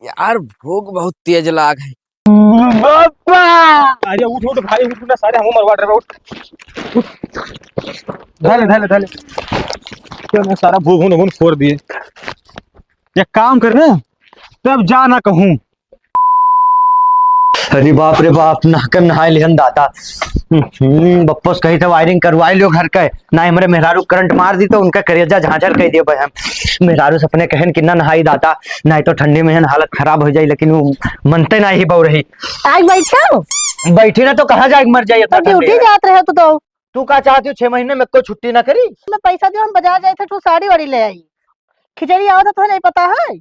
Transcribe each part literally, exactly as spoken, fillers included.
यार, भूख बहुत तेज लाग है। बाबा! अरे उठ, उठ भाई, उठ ना, सारे हमहू मरवा डरे, उठ। उठ। धले, धले, धले। क्यों ना सारा भूख हुन, हुन फोड़ दिए। एक काम कर ना, तब जा ना कहूँ। अरे बाप रे बाप, नहकन नहाए लिहन दादा। हम्म, बप्पो से कही थे wiring करवाए लियो घर के, ना हमरे मेहरारू करंट मार दी तो उनका करेजा झांझर कह दिए हम। मेहरारू से अपने कहन कि ना नहाई दादा, नहीं तो ठंडी में हन हालत खराब हो जाई, लेकिन वो मनते ना ही बहु रही। आज बैठो। बैठी ना तो कहाँ जाए मर जाए इतना तो ठंडी ड्यूटी है। जात रहे तू तो। तू का चाहती हो, छह महीने में कोई छुट्टी ना करी? मैं पैसा दियो, हम बाजार जाए थे, तू साड़ी वाड़ी ले आई। खिचड़ी आवत है, तुझे नहीं पता है?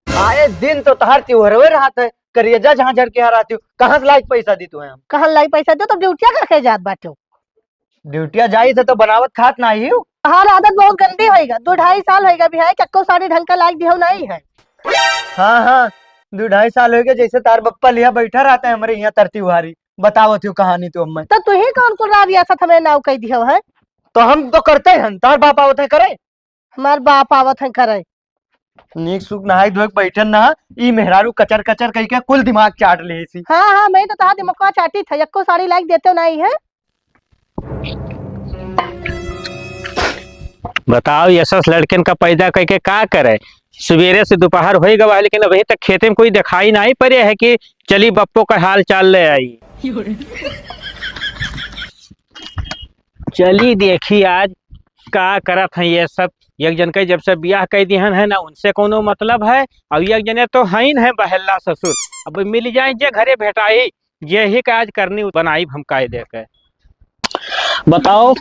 आए दिन तो तहार त्योहरवे रहत है, करेजा झांझर के यहाँ रहती हो, कहाँ से लाइक पैसा दी तुम्हें हम? कहाँ लाइक पैसा दो, तब ड्यूटिया करके जात बाटो। ड्यूटिया जाई थे तो बनावत खात ना ही हो। तहार आदत बहुत गंदी होइगा, दो ढाई साल होइगा भी है, चक्को साड़ी ढंग का लाइक दियो नहीं है। हाँ, हाँ, दो ढाई साल होइगा, जैसे तार बप्पा लिया बैठा रहता है हमरे यहाँ तरती उहारी, बतावत हो कहानी तो हमें। तो तू ही कौन कुल रियासत हमें नाव कह दियो है? तो हम तो करते हैं, तार बाप आवत है करे। हमार बाप आवत है करे। नीक सुख नहाई धोए के बैठन ना, ई मेहरारू कचर कचर कह के कुल दिमाग चाट ले सी। हाँ, हाँ, मैं तो तहार दिमाग चाटी था, यक्को साड़ी लाइक देते नहीं है। बताओ, ये सब लड़कन का पैदा करके का करे? सवेरे से दोपहर हो ही गवा है, लेकिन अभी तक खेते में कोई दिखाई नहीं पड़े है कि चली बप्पो का हाल चाल ले आई। चली देखी आज का करत हैं ये सब। एक जन के जब से बियाह कह दिहन है ना, उनसे कोनो मतलब है। अब एक जने तो हईन है बहेला ससुर, अब मिल जाए जे घरे भेटाई, यही का आज करनी बनाई हम कायदे के। बताओ,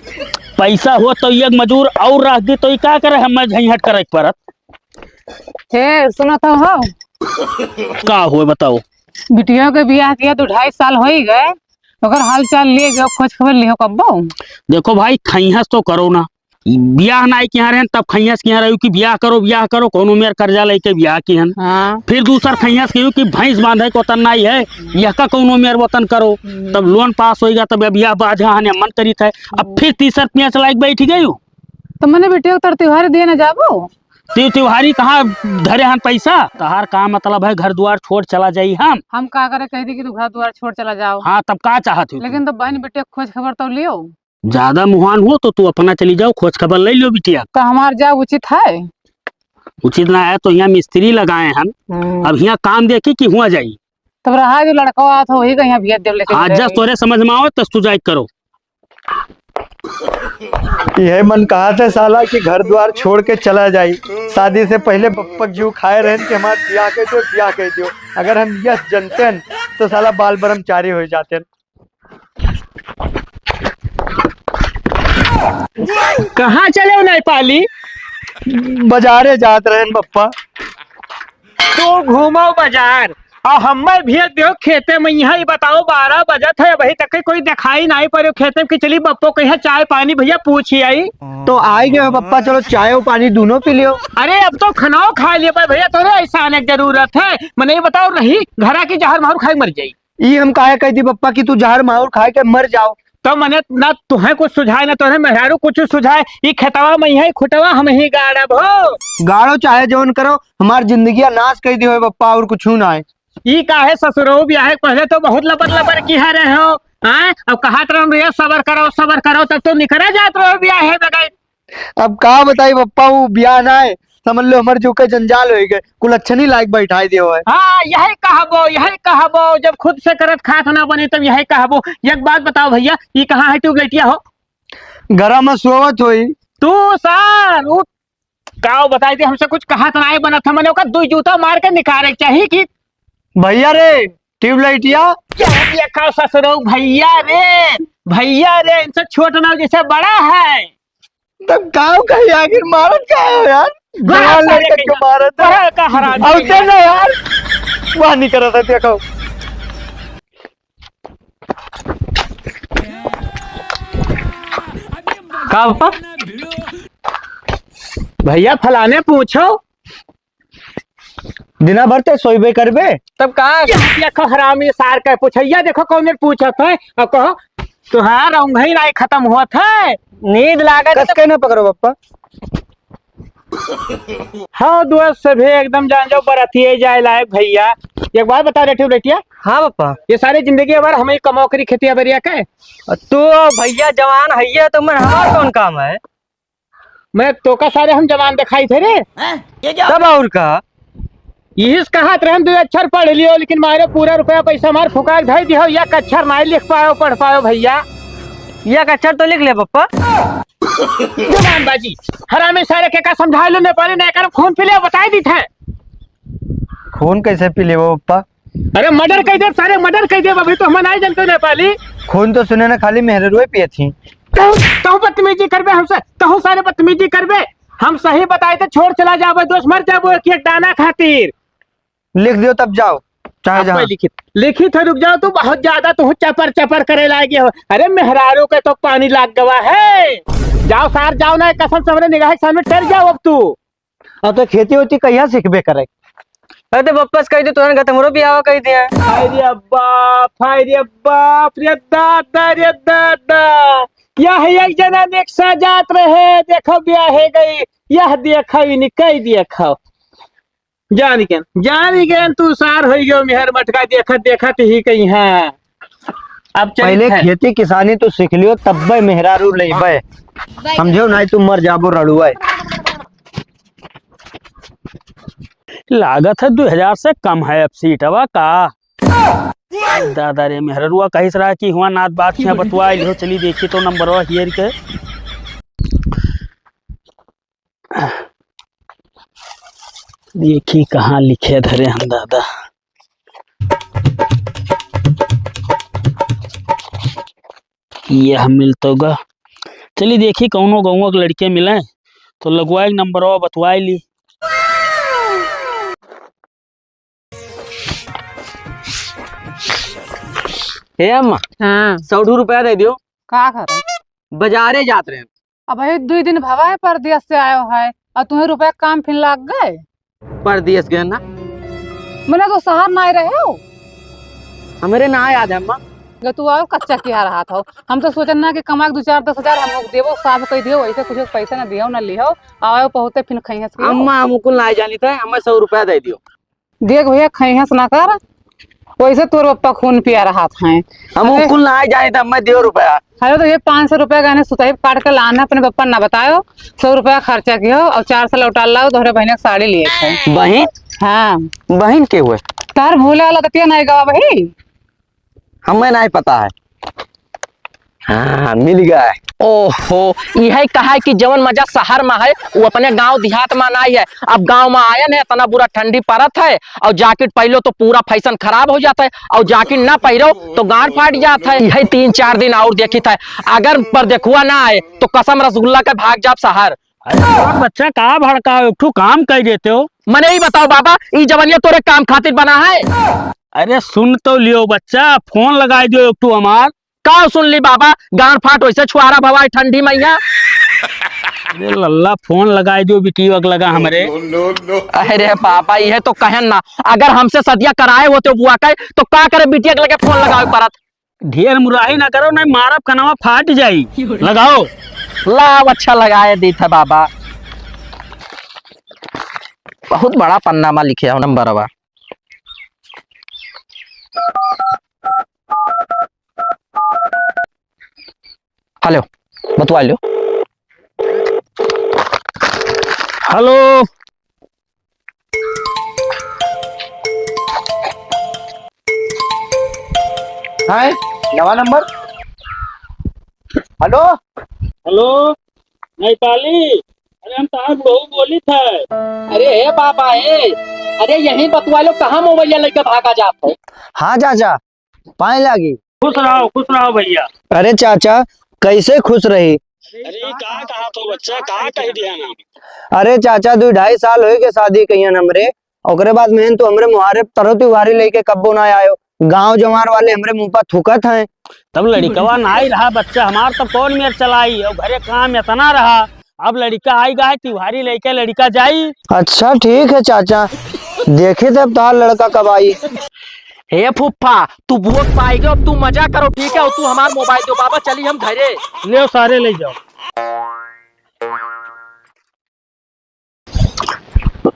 पैसा हो तो एक मजूर और रख दी तो ई का करे, हमें झंझट करे के पड़त। हे, सुनो तो हो। का हुए बताओ? बिटिया के बियाह किया तो ढाई साल हो ही गए, ओकर हाल चाल लिए गयो, खोज खबर लिहो कब्बो? देखो भाई, खैहस तो करो ना, बियाह नाई किहाँ रहन, तब खैहस किहाँ रह्यो कि बियाह करो, बियाह करो, कौनो मेर कर्जा लेके बियाह किहन। हाँ। फिर दूसर खैहस कहियो कि भैंस बांधे को तन नाई है, यह का कौनो मेर वतन करो, हम्म। तब लोन पास होइगा, तब बियाह बाझा हने मन करी था। अब हम्म। फिर तीसर पियाँ चलाइक बैठ गई हो। तो मने बिटिया उतर त्योहार दिए ना जाबो। त्योहारी कहाँ धरे हन पैसा? तहार का मतलब है घर द्वार छोड़ चला जाई हम? हम का करे कह दी कि तू घर द्वार छोड़ चला जाओ। हाँ, तब का चाहत हो तू? लेकिन तो बहन बिटिया खोज खबर तो लियो। ज्यादा मुहान हो तो तू अपना चली जाओ, खोज खबर ले लियो बिटिया। तो हमार जाब उचित है? उचित ना है तो यहाँ मिस्त्री लगाए हन। हम्म। अब यहाँ काम देखी कि हुआ जाई। तब रहा जो लड़का आवत हो, वही का यहाँ भेज देब, लेकिन हाँ, जस तोरे समझ में आवे, तस तू जाए करो। यह मन कहा था साला कि घर द्वार छोड़ के चला जाई, शादी से पहले बप्पक जीव खाए रहन कि हमार बियाह कह दियो, बियाह कह दियो। अगर हम यह जनते हैं तो साला बाल ब्रह्मचारी हो जाते हैं। कहाँ चले हो नेपाली? बाजारे जात रहन बप्पा। तू घूमो बाजार, और हमें भेज दियो खेते में। यहाँ ही बताओ, बारह बजत है, अभी तक कोई दिखाई नहीं पड़े खेते में कि चली बप्पो कहीं चाय पानी भैया पूछी आई। तो आई गए हो बप्पा, चलो चाय और पानी दोनों पी लियो। अरे अब तो खानाओ खा लिया पर भैया, तोरे ऐसा आने की जरूरत है? मने ये बताओ, रही घरा की जहर माहौर खाई मर जाई। ई हम काहे कह दी बप्पा कि तू जहर माहौर खाए के मर जाओ? तो मने ना तुहे कुछ सुझाए, ना तोरे मेहरारू कुछ सुझाए। ई खेतवा में ही खुटवा हम ही गाड़ब हो। गाड़ो चाहे जौन करो, हमार जिंदगिया नाश कह दी हो बप्पा, और कुछ ना है। ई काहे ससुरो बियाहे के पहले तो बहुत लबर लबर किहा रहे हो, हैं? अब कहत रहो भैया सबर करो, सबर करो, तब तो निकरा जात रहो बियाहे बगैर। अब का बताई बप्पा, वो बियाह ना है, समझ लो हमर जो के जंजाल होई गए, कुल अच्छा नहीं लायक बैठाई दियो है। हाँ, यही कहबो, यही कहबो, जब खुद से करत खात ना बने तब यही कहबो। एक बात बताओ भैया, ये कहाँ है ट्यूबलाइटिया हो? घरा में सोवत होई। तू सार, वो काव बताई दे, हमसे कुछ कहा तो नाई बनत, हमने ओका दो जूता मार के निकाले के चाही कि भैया रे, ट्यूबलाइटिया। क्या देखा ससुरो भैया रे, भैया रे, इनसे छोट ना जैसे बड़ा है। तब काव कही आखिर मारत का हो यार? बड़ा जवान सारे लड़का के कहिया, मारत है। बड़ा का हरामी औते कहिया। ना यार, वहाँ नहीं करत है, देखो। का बापा? भैया फलाने पूछो। दिना भर ते सोइबे करबे? तब का? ये देखो हरामी सार का पूछैया, देखो कौन मेर पूछत है। अब कहो, तुहार औंघई नाई खत्म होत है। नींद लागत कस के ना पकड़ो बप्पा। हाँ दोस्त, सभे एकदम जान जाओ बरतिये जाए लायक भइया। एक बात बता रहे थे बेटिया। हाँ पप्पा। ये सारी जिंदगी अबर हमहीं कमाओ करी खेतिया बरिया के। तो भइया जवान हइये तो मैं हमार कौन काम है? मैं तोका सारे हम जवान देखाई थे रे। हैं? ये क्या? तब और का? यही से कहत रहे हम, तू अच्छर पढ़ लियो, लेकिन मारे पूरा रुपया पैसा मार फुका के धइ दिहो, एक अच्छर नाहीं लिख पायो, पढ़ पायो भइया। एक अच्छर तो लिख ले पप्पा। जवान बाजी, हरामी सारे के का समझाए लो नेपाली, नहीं कर खून पी ले, बताई दी थे। खून कैसे पी लेबो पप्पा? अरे मर्डर कइ देब सारे, मर्डर कइ देब, अभी तो हम नाहीं जनते नेपाली। खून तो सुने ना, खाली मेहररुए पिए थी। तहु, तहु बदतमीजी करबे हमसे, तहु सारे बदतमीजी करबे। हम सही बताए तो छोड़ चला जाबे, दोस्त मर जाबो एक एक दाना खातिर। लिख दियो तब जाओ, चाहे आप जहाँ। कोई लिखित, लिखित है, रुक जाओ, तू बहुत ज्यादा तू चपर चपर करे लागे हो। अरे मेहरारू के तो पानी लाग गवा है। जाओ सार जाओ ना, कसम से हमरे निगाह के सामने टर जाओ अब तू। अब तो खेती होती कहिया सीखबे करे? अरे तो वापस कह दे, तुरंत हमरो बियाह कह दिया। अरे बाप, अरे बाप, रे दादा, रे दादा। यह एक जना नेक्सा जात रहे, देखो ब्याहे गई, यह देखो इनी कह देखो। जान गए, जान गए तू सार हो गयो मेहर मटका देखत देखत ही कहीं है। अब चलित पहले है। खेती किसानी तू सीख लियो तब्बे मेहरारू लेबे। समझो नाहीं तू मर जाबो रड़ुआ। लागत है दो हजार से कम है अब सीटवा का। दादा रे, मेहररुआ कहिस रहा कि हुआ नात बात किया बतुआ लिहो, चली देखी तो नंबरवा हियर के। देखी कहाँ लिखे धरे हम दादा। यह मिलतो गा। चली देखी कौनो गौवा के लड़के मिले तो लगवाए नंबरवा बतवाए ली। हे अम्मा, हाँ। सौ रुपया दे दियो। का करे? बाजारे जात रहे। अब भाई दुई दिन भवा है परदेस से आयो है और तुम्हें रुपया काम फिर लाग गए। परदेस गए ना। मने तो शहर ना आए रहे हो। हमरे ना याद है अम्मा। अगर तू और कच्चा किया रहा था, हम तो सोचन ना कि कमा के दो चार दस हजार हम लोग देबो, साफ कह दियो, वैसे कुछ पैसा ना दियो ना लिहो, आओ बहुते फिर खइहस की हो। अम्मा हम कुल ना जानी था, हमें सौ रुपया दे दियो। देख भैया, खइहस ना कर, वैसे तोर पप्पा खून पिया रहा था। हम अरे कुल ना जानी था, हमें दियो रुपया। अरे तो ये पाँच सौ रुपया गहने सुतही काट के लाना, अपने पप्पा ना बतायो, सौ रुपया खर्चा कियो और चार सौ लौटा लाओ, तोहरे बहने के साड़ी लिए थे। बहिन? हाँ। बहिन के हुए? तार भोला वाला दतिया नहीं गवा भाई। हमें नहीं पता है। हाँ, मिल गए। ओहो, यही कहा है कि जवन मजा शहर में है, वो अपने गांव देहात में नहीं है। अब गांव में आयन है, इतना बुरा ठंडी पड़त है, और जैकेट पहलो तो पूरा फैशन खराब हो जात है, और जैकेट ना पहिरो तो गांड फाट जात है। यही तीन चार दिन और देखित है, अगर पर देखुआ ना आए तो कसम रसगुल्ला के भाग जाब शहर। अरे छोट बच्चा का भड़काओ, एक ठो काम कह देते हो। मने ही बताओ बाबा, ई जवनिया तोरे काम खातिर बना है? अरे सुन तो लियो बच्चा, फोन लगाई दियो एक ठो हमार। का सुन ली बाबा, गांड फाट वैसे छुआरा भवाई ठंडी मैया। अरे लल्ला, फोन लगाई दियो बिटिया के लगा हमरे। अरे बाबा, यह तो कहन ना, अगर हमसे सदिया कराए होते बुआ के, तो का करे बिटिया के लगे फोन लगावे परत? ढेर मुराही ना करो, नहीं मारब कनवा फाट जाई। लगाओ। लाओ, अच्छा लगाए दीत है बाबा। बहुत बड़ा पन्ना मा लिखे हो नंबरवा। हेलो, बतवा लो। हेलो। हाय, नवा नंबर। हेलो। हेलो, नेपाली, अरे हम तहार बहू बोलित है। अरे हे बाबा हे, अरे यहीं बतवा लो, कहाँ मोबाइल लेके भागा जात हो? हाँ चाचा, पाए लागी। खुश रहो, खुश रहो भैया। अरे चाचा, कैसे खुश रही? अरे, का कहा तो बच्चा, का कह दिया ना? अरे चाचा, दू ढाई साल होई के शादी कहियन हमरे, ओकरे बाद में तो हमरे मुहारे तरह त्योहारी लेके कब्बो ना आयो। गांव जवार वाले हमरे मुंह पर थूकत हैं। तब लड़िकवा ना ही रहा बच्चा हमार, तब कौन मेर चलाई, और घरे काम इतना रहा। अब लड़िका आई गा है, त्योहारी लेके लड़िका जाई। अच्छा ठीक है चाचा, देखी तब तोहार लड़का कब आई। हे फूफा, तू बुआ के पाई गयो, अब तू मजा करो, ठीक है? और तू हमार मोबाइल दो बाबा, चली हम घरे। ले सारे ले जाओ।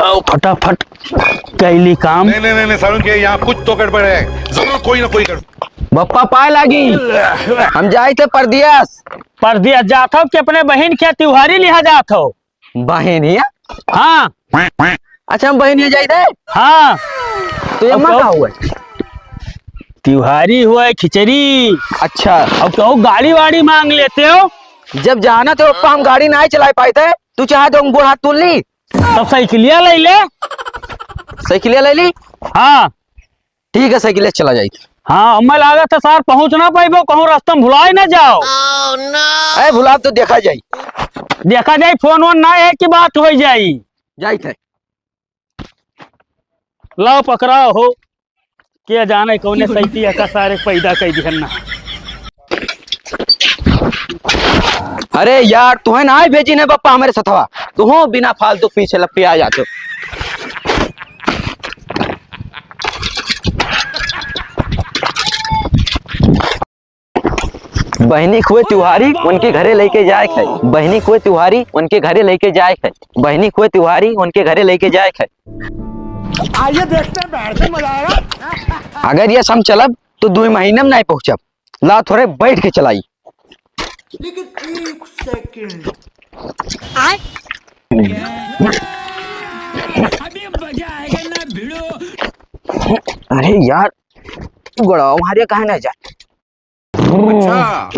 आओ, फटाफट कैली काम। नहीं, नहीं, नहीं, नहीं, सारुण के यहाँ कुछ तो गड़बड़ है, जरूर कोई ना कोई गड़बड़। बप्पा पाए लागी, हम जाइत है परदेस। परदेस जात हो कि अपने बहिन के तिवारी लिहा जात हो? बहिन हिया? हाँ। अच्छा, हम बहिन हिया जाइत है? हाँ। तो ये अब अम्मा कहो, का हुआ है? तिवारी हुआ है, खिचड़ी। अच्छा। अब कहो गाड़ी वाड़ी मांग लेते हो? जब जाना तो पप्पा हम गाड़ी नाहीं चलाए पाइत है, तू चाहे तो हम गोड़ हाथ तोड़ ली। तब साइकिलिया ले ले। साइकिलिया ले ली? हाँ। ठीक है, साइकिलिया चला जाई। हाँ, हमें लागत है सार पहुँच ना पाइबो, कहूँ रास्ता में भुलाए ना जाओ। अरे भुलाब तो देखा जाई। देखा जाई, फोन वोन ना है कि बात हो जाई। जाइत है। लाओ पकड़ाओ हो। के जाने कौने सैती का सारे पैदा कई दिहन ना। अरे यार, तुहें ना भेजी ने बप्पा हमरे सथवा, तुहो बिना फालतू पीछे लपिया जातो। बहिनी खुए तिवारी उनके घरे लेके जाए है। बहिनी खुए तिवारी उनके घरे लेके जाए है। बहिनी खुए तिवारी उनके घरे लेके जाए है। आइए देखते हैं, बैठ के मजा आएगा। अगर ये हम चलब तो दो महीने में नहीं पहुंचब। ला थोड़े बैठ के चलाई। लेकिन एक सेकंड। अभी मजा आएगा ना भिड़ो। अरे यार, गोड़वा मारिया काहे ना जा? अच्छा।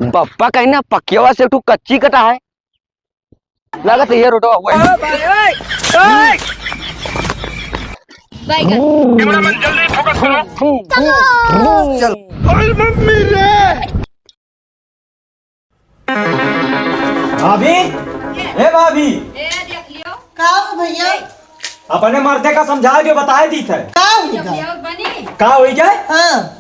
बप्पा कहीं ना पकियावा से एक ठो कच्ची कटा है। लागत है ये रोडवा हुआ है। बैगन। चल। अरे मम्मी रे। भाभी, ए भाभी। ए, देख लियो। का हो भैया? अपने मर्दे का समझाए दियो, बताए दीत है। का होई देख गा? लियो, बनी। का होई गा? हाँ।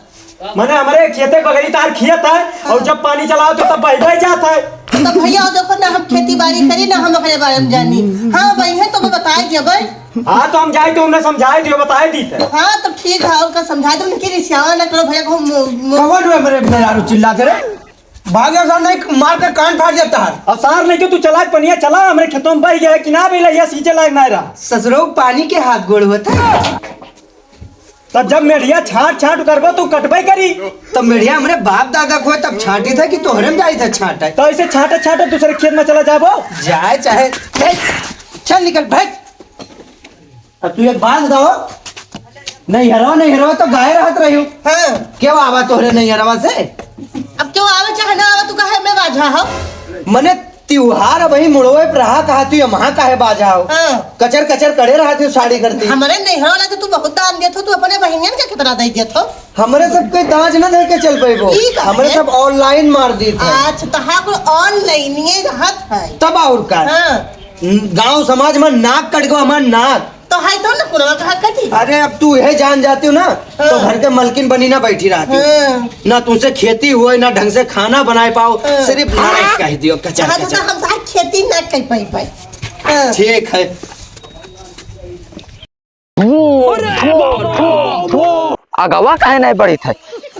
मने हमरे खेते बगली तार खेत है, हाँ। और जब पानी चलाओ तो तब बह बह जात है। तो भैया, वो देखो ना, हम खेती बाड़ी करी ना, हम अपने बारे में जानी। हाँ भाई, है तो मैं बताए दिया भाई। हाँ, तो हम जाए तो उन्हें समझाए दियो, बताए दीत है। हाँ, तो ठीक है, उनका समझाए दो, उनकी रिसियावा ना करो भैया, को मो-, मो- कौन है मेरे मेहरारू चिल्लाते रे? भाग जा, सार नहीं मार के कान फाड़ देता है। और सार नहीं तो तू चला, पनिया चला, हमरे खेतों में बह गया है कि ना, बेला यह सींचे लायक ना रहा। ससुरो पानी के हाथ गोड़ होता है। तब जब मेढ़िया छांट छांट करबो, तू कटबे करी। तब मेढ़िया हमरे बाप दादा को है, तब छांटी था कि तोहरे में जाई था छांटे? तो ऐसे छांटे छांटे दूसरे खेत में चला जाबो। जाए चाहे, चल निकल भाग। अब तू एक बात बताओ, नैहरवा, नैहरवा तो गाय रहत रही हो। हाँ। क्यों आवा तोहरे नैहरवा से? अब क्यों आवे चाहे ना आवे, तू काहे में बाझा हो? मने त्योहार अब ही मुड़वे पे रहा, कहा तू यहाँ काहे बाझा हो? हाँ। कचर कचर करे रहा तू साड़ी करती। हमरे नैहरवा ला तो तू बहुत दान देत हो, तू अपने बहिनियन के कितना दे देत हो? हमरे सब के दाज न दे के चल पैबो। ई का हमरे है? सब online मार दी थे। अच्छा, तो हाँ, कुल online ये रहत है। तब और का? हाँ। गांव समाज में नाक कट गो हमार नाक। तो है तो ना पुरवा कहा कटी। अरे अब तू यह जान जाती हो ना, तो हाँ। घर के मलकिन बनी ना बैठी रहती। हाँ। ना तुमसे खेती हुए, ना ढंग से खाना बनाए पाओ, हाँ। सिर्फ नाक कह दियो, कचर, हाँ, तो कचर। हम तो खेती ना कर पाई पाई। हाँ। ठीक है। अगवा काहे नहीं बढ़ित है?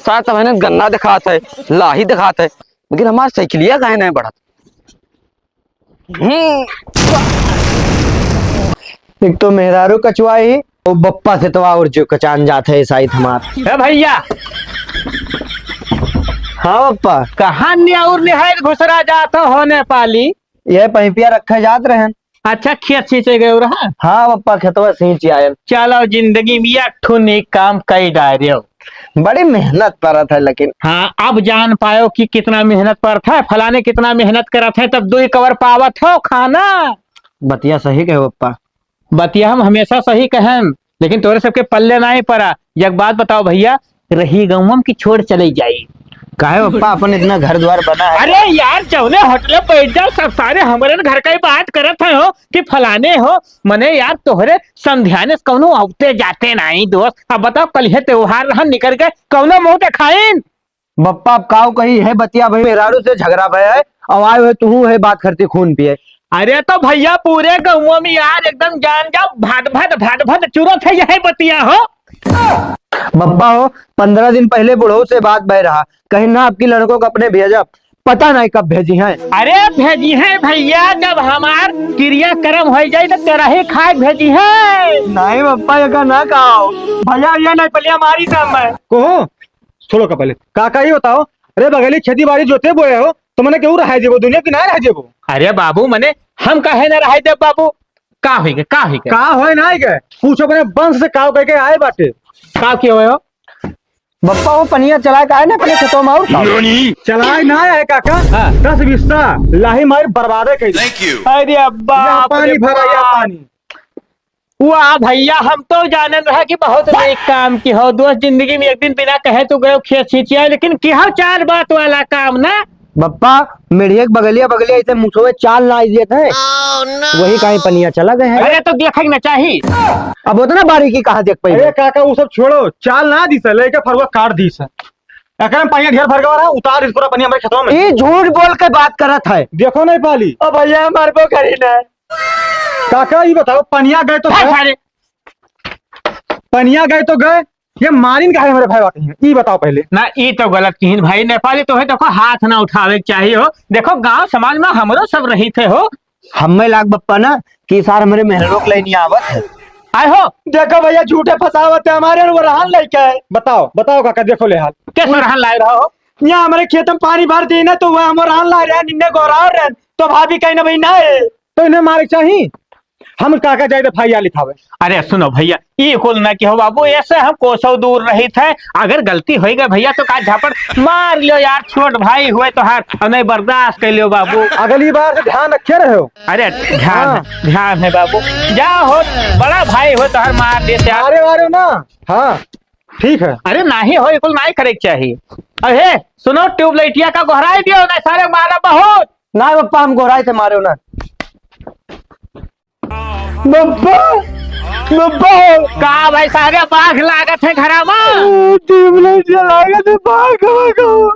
सार तब है ना गन्ना दिखात है, लाही दिखात है, लेकिन हमार साइकिलिया काहे नहीं बढ़त? हम्म। एक तो मेहरारू कचवाई, वो बप्पा खेतवा और जो कचान जात है साइत हमार। ए भैया, हाँ बप्पा। कहाँ ने और निहार घुसरा जात हो नेपाली? यह पैपिया रखे जात रहन। अच्छा, खेत सींचे गए रहा? हाँ बप्पा, खेतवा सींच आयल। चलो, जिंदगी में एक ठो नेक काम कई डारे हो। बड़ी मेहनत परत है लेकिन। हाँ, अब जान पायो कि कितना मेहनत परत है, फलाने कितना मेहनत करत है, तब दो ही कवर पावत हो खाना। बतिया सही कहे बप्पा। बतिया हम हमेशा सही कहन, लेकिन तोरे सबके पल्ले नाहीं परा। एक बात बताओ भैया, रही गौवम की छोड़ चले जाई। काहे बप्पा, अपन इतना घर द्वार बना है। अरे यार, जौने होटल बैठ जाओ, सब सारे हमरे घर का ही बात करत है हो कि फलाने हो, मने यार, तोहरे समझाने से कौनो आवते जाते नाहीं दोस्त। अब बताओ, कल है त्योहार रहन, निकल के कौनो मुंह देखाइन? बप्पा, अब काऊ कही है बतिया, भाई मेहरारू से झगड़ा भय है, अब आए हुए तू है बात करती खून पिए। अरे तो भैया, पूरे गाँव में यार एकदम जान जाओ, भट भट भट भट चुरत है यही बतिया हो। बप्पा हो, पन्द्रह दिन पहिले बुढ़ऊ से बात भय रहा, कहीं ना आपकी लड़कों को अपने भेजब, पता नहीं कब भेजी हैं। अरे भेजी हैं भइया, जब हमार किरिया करम होइ जाई तो तेरा ही खाए भेजी हैं। नहीं बप्पा, ये का ना कहो भइया, ये नहीं पलिया मारी था मैं। कहो, छोड़ो का पहिले। काका, ई बताओ, अरे, बगली खेती बारी जोते बोए हो, तो मने केहू रहाई देबो, दुनिया की ना रहाई देबो। अरे बाबू, मने हम काहे ना रहाई देब बाबू? का होई गे, का होई गे? का होई ना गे? पूछो अपने वंश से, का कह के आए बाटे। का किए हुए हो? बप्पा, वो पनिया चलाए का है ना अपने खेतों में, और का? चलाए ना आए काका। हाँ। दस बीसा लाही मार बर्बादे कइ दे। अरे अब्बा, यह बाप रे पानी भरा, यह बाप। पानी। वाह भइया, हम तो जानन रहा कि बहुत नेक काम किहो दोस्त, जिंदगी में एक दिन बिना कहे तो गयो खेत सिंचिया, लेकिन किहो चार बात वाला काम ना। बप्पा, मेढ़िया के बगलिया बगलिया ऐसे मुसवे चाल ना आई देत है। Oh, no। वही कहीं पनिया चला गए हैं। अरे तो देखे के ना चाही। अब उतना बारीकी कहाँ देख पाई? अरे काका, वो सब छोड़ो, चाल ना दी से, लेके फरुआ काट दी से। एकरे में पनिया ढेर भर गवा रहा, उतार इस पूरा पनिया हमारे खेतवा में। ई झूठ बोल के बात करत है। देखो नहीं पाली। ओ भइया, मरबो करी ना। काका, ई बताओ, पनिया गए तो गए। सारे। पनिया गए तो गए, ये मारिन काहे हमरे भाई बाटे हैं? ई बताओ पहिले। ना, ई तो गलत किहिन भाई, नेपाली तो है, देखो, हाथ ना उठावे के चाहिए हो। देखो, गांव समाज में हमरो सब रहित है हो। हमें लाग बप्पा ना कि सार हमरे मेहररो के लाइन आवत है। आए हो। देखो भइया, झूठे फसावत है हमारे, वो रहन लेके है। बताओ, बताओ काका, देखो ले हाल। कैसे रहन लाए रहो? यहाँ हमारे खेत में पानी भर दी ना, तो वह हम रहन ला रहे हैं, निन्ने गोराव रहे हैं, तो भाभी कहीं ना भाई ना है। तो इन्हें मारे के चाही। हम काका जाए तो फाइया लिखावे। अरे सुनो भइया, ई कुल ना किहो बाबू, ऐसे हम कोसों दूर रहित है। अगर गलती होइ गए भइया तो का झापड़ मार लियो यार, छोट भाई हुए तोहार, और नहीं बर्दाश्त कर लियो बाबू। अगली बार से ध्यान रखे रहे हो। अरे ध्यान हाँ। है, ध्यान है बाबू, जा हो, बड़ा भाई हुए तोहार, मार दे यार। मारे वारे ना। हाँ, ठीक है। अरे नाही हो, ई कुल नाही करे के चाही। अरे सुनो, ट्यूबलाइटिया का गोहराई दियो ना, सारे मारा बहुत। ना बप्पा, हम गोहराई थे मारे ना। बप्पा, बप्पा। का भाई सारे बाघ लागत है घरा में? ट्यूबलाइट जला के तो बाघ, बाघ।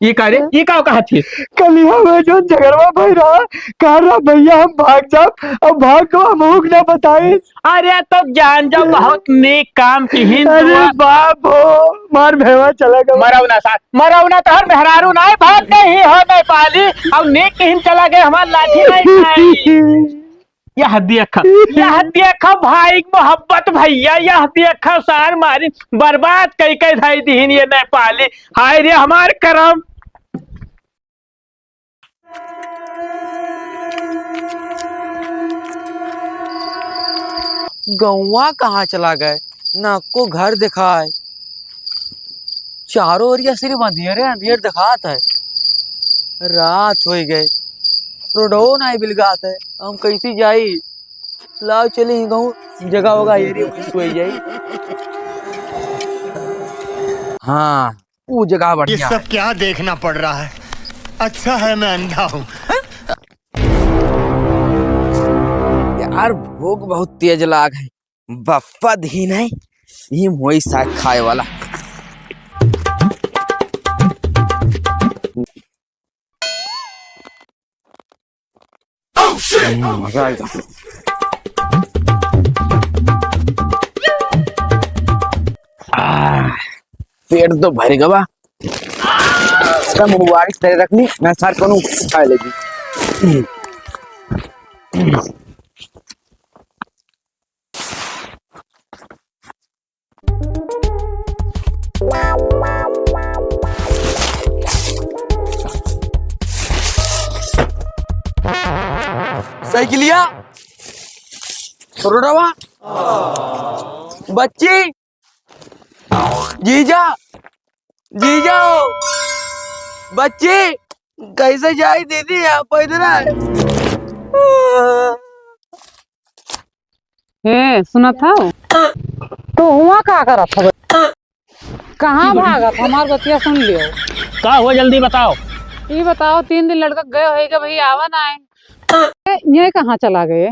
ई का रे? ई का कहत हिस? कलिया में जौन झगड़वा भई रहा, कहा रहा, "भइया हम भाग जाब, अब भाग गो, हम हुक ना बताइस।" अरे तो जान जाओ, बहुत नेक काम किहिन अरे तू। बाप हो, मार भेवा चला गवा। मरौना साथ, मरौना तोहर मेहरारू नाय, भाग गई हो नेपाली, अब नेक किहिन चला गए, हमार लाठी नहीं खाई। यह देखा, यह देखा भाई मोहब्बत भइया, यह देखा सार मारी बर्बाद कई कई धाई दिहिन ये नेपाली। हाय रे हमार करम। गौवा कहाँ चला गए, ना को घर दिखाए, चारों ओरिया सिर्फ अंधेरे अंधेर दिखात है। रात होइ गए, रोडो नाई बिलगात है, हम कैसी जाई? लाओ चली गाँव, जगह होगा ये रे, वहीं सोई जाई। हाँ, ऊ जगह ये बढ़िया सब है। क्या देखना पड़ रहा है? अच्छा है मैं अंधा हूँ। यार, भूख बहुत तेज लाग है। बप्पा धी नहीं, ई मोई साग खाए वाला। हम्म, मजा आएगा। आह, पेट तो भर गवा। इसका मुबारक करे रखनी, मैं सार कौन खाए लेगी। साइकिलिया, रोडवा, बच्ची, जीजा, जीजा, बच्ची, कैसे जाई दीदी, आप इधर आए। हे, सुनत हौ? तू हुआं का करत हवे? कहाँ भागत? हमार बतिया सुन लियो। का हुआ, जल्दी बताओ। ई बताओ, तीन दिन लड़का गए होइगा, भैया आवा ना है। ए, ये कहाँ चला गए?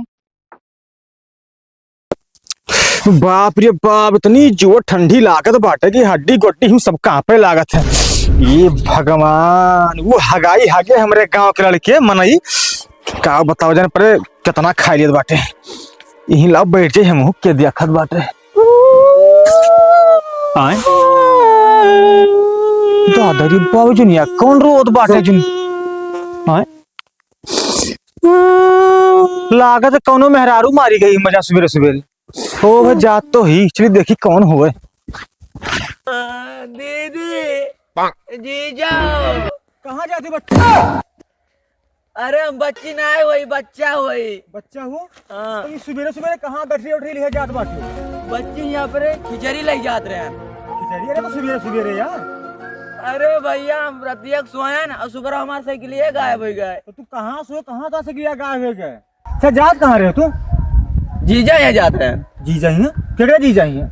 बाप रे बाप, इतनी जोर ठंडी लागत बाटे कि हड्डी गोड्डी हम सब कांपे लागत है। ये भगवान, वो हगाई हागे हमरे गांव के लड़के मनई, का बताओ जान परे कितना खाई लेत बाटे। यहीं लाओ बैठ जाए, हम के देखत बाटे। आय? दादा रे बाबू जुनिया, कौन रोत बाटे जुन? आय? लागत कौनो मेहरारू मारी गई मजा सुबेरे सुबेरे। ओ भाई, जात तो ही, चली देखी कौन होवे। दीदी, जीजा। कहाँ जाते बच्चा? अरे हम बच्ची ना है, वही बच्चा वही। बच्चा हो? हाँ। तो ये सुबेरे सुबेरे कहाँ गठरी उठरी लिहे जात बाटे? बच्ची यहाँ पर खिचड़ी लई जात रहे हैं। खिचड़ी? अरे तो सुबेरे सुबेरे यार। अरे भैया, हम रतिया के सोए हैं ना, और सुबह हमारे साइकिल ये गायब हो गए। तो तू कहाँ सो, कहाँ का साइकिल गायब हो गए? अच्छा, जात कहाँ रहे हो तू? जीजा यहाँ जात रहे हैं। जीजा ही है? केकरे जीजा ही है?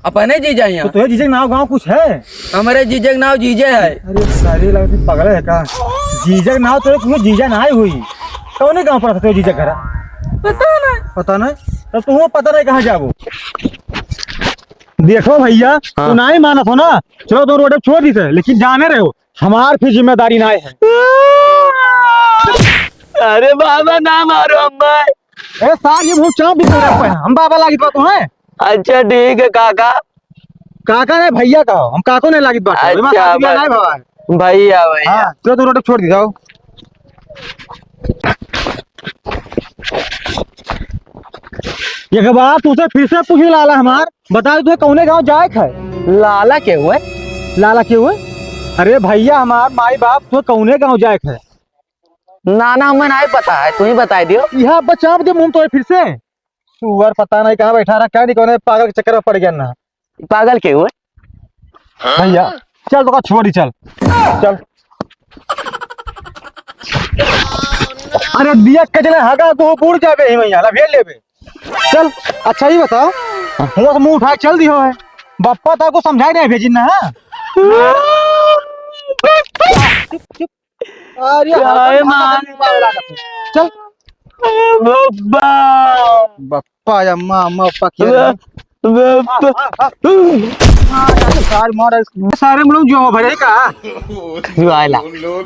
अपने जीजा ही तो हैं। तुहे जीजा के नाव गाँव कुछ है? हमारे जीजा के नाव जीजा है। अरे सारे लगते पगला है का? जीजा के नाव तो तुम्हें जीजा ना आई हुई। कौने गाँव पड़त है जीजा घरा? पता नहीं। पता नहीं? तब तुम पता नहीं कहाँ जाबो। देखो भैया, हाँ। तू नहीं मानत हो ना, चलो तुम रोड पे छोड़ दी थे, लेकिन जाने रहे हो, हमार फिर जिम्मेदारी ना है। अरे बाबा, ना मारो अम्मा। अरे सार, ये मुंह चाप भी कर रखा है। हम बाबा लागित बात है। अच्छा ठीक है काका। काका नहीं, भैया का, हम काको नहीं लागित बात है। अच्छा, नहीं बाबा। भैया, भैया। हाँ, तो तू रोड छोड़ दी जाओ। एक बार तुझसे फिर से पूछ लाला हमार, बता दे तुझे कौने गाँव जाए के है? लाला के हुए? लाला के हुए? अरे भैया, हमार माई बाप तुझे कौने गाँव जाए के है? ना, ना, हमें नहीं पता है, तू ही बताई दियो। यह बच्चा दे मुंह तो फिर से। सुअर पता नहीं कहाँ बैठा रहा, क्या नहीं, कौन पागल के चक्कर में पड़ गया ना। पागल के हुए? भैया, चल तो छोड़ी, चल, चल। अरे दिया कजले हगा तो बूढ़ जाबे ही भैया, ला भेल लेबे। चल, अच्छा ही बताओ, हुआ तो मुंह उठा के चल दियो है, बप्पा ता को समझाई नहीं भेजिन ना, हाँ? चुप, चुप। अरे, काहे हरदम मार? हरदम बाबा लागत है। चल। अरे बप्पा। बप्पा या अम्मा, अम्मा, बप्पा क्या है? बप्पा। हाँ, हाँ, हाँ। हाँ, सारे मार, सारे मुड़ो जो भरे का? जो आयला।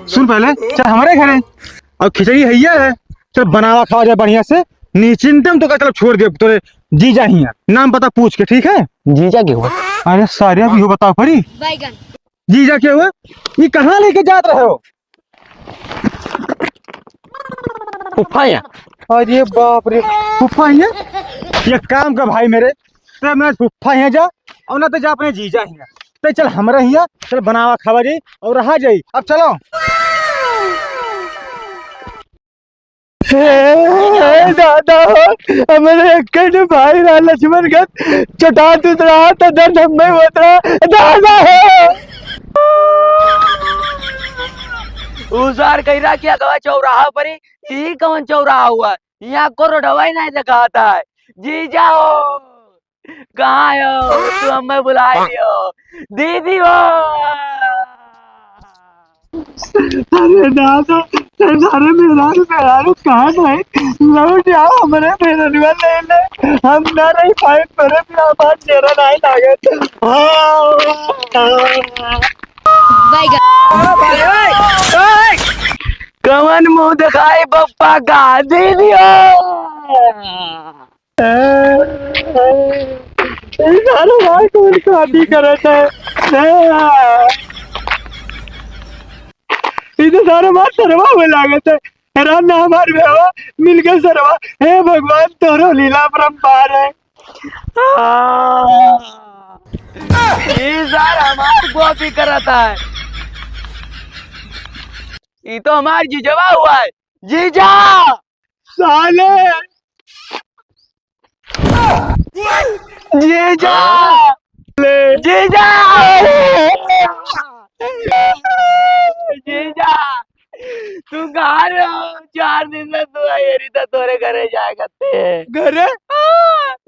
सुन पहले, चल हमारे घरे। अब खिचड़ी हैया है। चल बनावा खावा जाए बढ़िया से। निश्चिंतम तो का चल छोड़ दे, तोरे जीजा ही है। नाम पता पूछ के, ठीक है? जीजा के हुआ? अरे सारे, अब इहो बताओ परी। बैगन। जीजा के हुआ? ये कहाँ लेके जात रहे हो? फुफ्फा यहाँ। अरे बाप रे, फुफ्फा यहाँ? ये काम का भाई मेरे, ते मैं फुफ्फा यहाँ जा, और ना तो जा अपने जीजा यहाँ। ते चल हमरा यहाँ, चल बनावा खावा जाई और रहा जाई। अब चलो। हे, हे दादा हो, हमारे एक भाई रहा लक्ष्मण गत, चटात उतरा तो दर्द हमें होत रहा, दादा हो। उजार कह रहा कि अगवा चौराहा पर ही, ई कौन चौराहा हुआ? यहाँ को रोडवा ही नहीं दिखाता है। जीजा हो, कहाँ हो? तू हमें बुला लियो। दीदी हो। अरे दादा, अरे मेहरारू, मेहरारू कहाँ है? लौट आओ, हमरे मेहरनवा ले ले। हम ना रही पाए, तोरे बिना हमार चेहरा नहीं लागत। हाँ। बैगन। कवन मुंह दिखाई बप्पा का? दीदी हो। ई सारे भाई कौन शादी करत है? ई तो सारे मार सरवा में लागत है। हैरान ना हमार बेवा मिल गए सरवा। हे भगवान, तोरो लीला अपरंपार है। ई सार हमार कॉपी करत है। ई तो हमार जीजवा हुआ है। जीजा! साले! जीजा! जीजा! जीजा! तू कहाँ रहो? चार दिन में तू आई रही तो तोरे घरे जाए करते। घरे?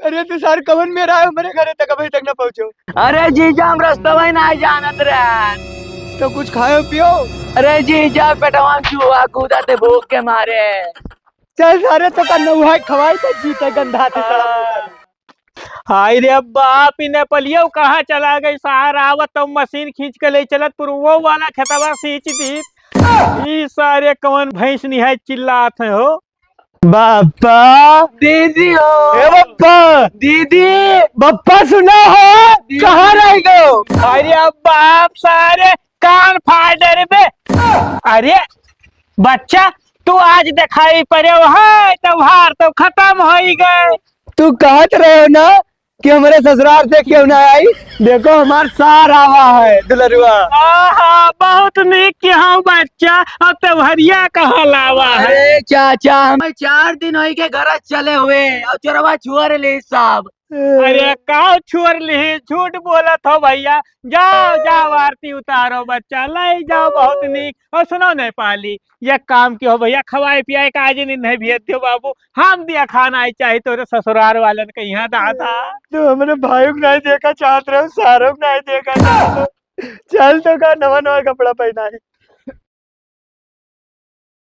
अरे तू सार कवन मेरा है, मेरे घरे तक अभी तक ना पहुँचो। अरे जीजा, हम रस्तवा ही ना जानत रहे। तो कुछ खायो पियो? अरे जीजा, पेटवा में चूहा कूदा थे भूख के मारे। चल सारे, तो का नौहाई खवाई तो जीते गंधा थे साला। हाय रे बाप, इ नेपालियो कहाँ चला गई? सार आवत तो मशीन खींच के ले चलत, पुरुवो वाला खेतवा सींच दी। ई सारे कौन भैंस निहाय चिल्लात है हो? बप्पा। दीदी हो। ए बप्पा। दीदी। बप्पा सुना हो, दीदी। कहाँ रह गयो? अरे बाप सारे कान फाड़ डरबे। अरे बच्चा, तू आज देखाई पड़े हो, है त्योहार तो खत्म होई गए। तू कहत रहे हो ना कि हमरे ससुराल से केहू ना आई, देखो हमार सार आवा है दुलरुआ। आहा, बहुत नीक किहा बच्चा, अब त्योहरिया कहाँ लावा है? अरे चाचा, हम चार दिन होई के घर चले हुए और चोरवा छुअर ले साहब। अरे का छुअर लिही, झूठ बोलत हो भैया। जाओ जाओ, आरती उतारो बच्चा, ले जाओ, बहुत नीक। और सुनो नेपाली, ये काम किहो भैया, खवाए पियाए का आज नहीं भेज दियो बाबू, हम दिया खाना आई चाही तोरे ससुरार वालन के यहाँ दादा। तू हमरे भाई को नहीं देखा चाहत रहे, सारों को नहीं देखा चाहत रहे। चल तो का नवा नवा कपड़ा पहना है।